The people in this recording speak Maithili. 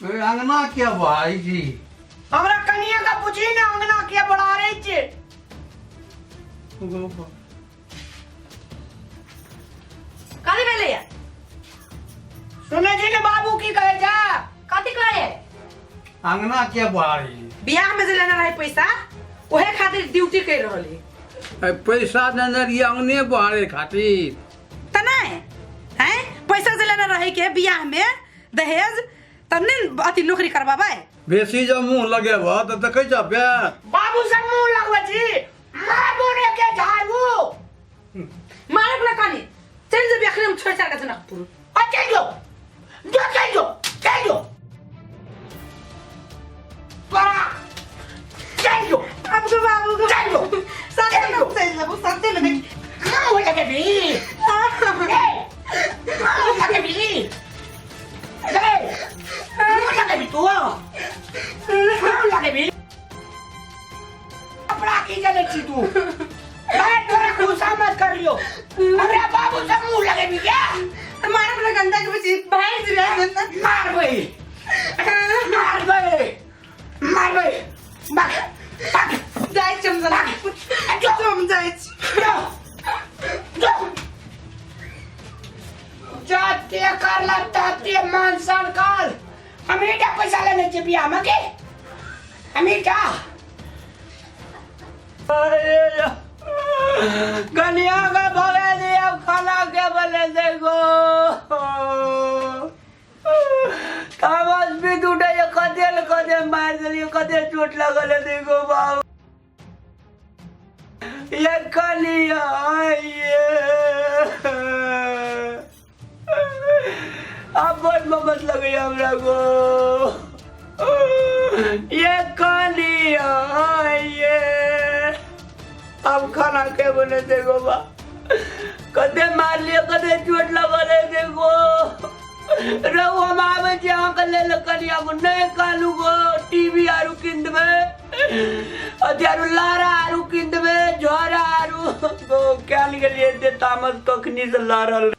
ए, अंगना के भाई जी हमरा कनिया का पूछी ना अंगना के बढ़ा रही छे। कथी भेलैया? सुनै छी ने बाबू की कहै छै? कथी कहै? अंगना के बहारी। बियाह में जे लेने रहे पैसा, ओहे खातिर ड्यूटी कर रहल है। ए, पैसा देने रहिए अंगने बहारे खातिर। त नहीं हैं, पैसा जे लेने रहे के बियाह में दहेज, तब ने अथी नौकरी करबाबै। बेसी जब मुंह लगेबह तऽ देखै छह बे। बाबू से मुंह लगबै छी, मारबो ने के झाड़ू। मारे वाला कानी चल जेबी अखने हम छोड़ छाड़ के जनकपुर। आ चल जो, जो चल जो, चल जो। तोरा चल जो। अब तो बाबू को चल जो। साथे चल में जो। चल जेबो साथे में देख। मुंह लगेबी। ए, मुंह लगेबी। ए, मुंह लगेबी तू। मुंह लगेबी। कपड़ा की जले छी तू? मैं तोरा गुस्सा मत कर लियो। हमरा बाबू से मुंह लगेबी क्या? मारे वाला गंदा के पीछे भाग जेबी। मारबै, मारबै, मारबै। भाग, भाग। जाइ छी हम जनकपुर, हम जाइ छी। जो, जो। जाते करला ताते मान सरकार। हमें पैसा लेने छियै बियाह में के? अमीटा कनिया के भगे दिया, खाना के बने देखो तामस भी टूटे, ये कदे कदे मार दिलियो, कदे चोट लगल है देखो बाबू। ये कनिया ये अब बहुत मोहब्बत लग गई हमरा को। ये कनिया ये अब खाना के बने देखो बा, कदे मार लियो, कदे चोट लगल है देखो। रहू हम आवे छी अहाँके लेल कनिया को नहीं कालू गो टीवी आरू कीन देबै, अथी आरू लारा आरू कीन देबै, झोरा आरू गो। कयल गेलियै एते तामस कखनी से लड़ल।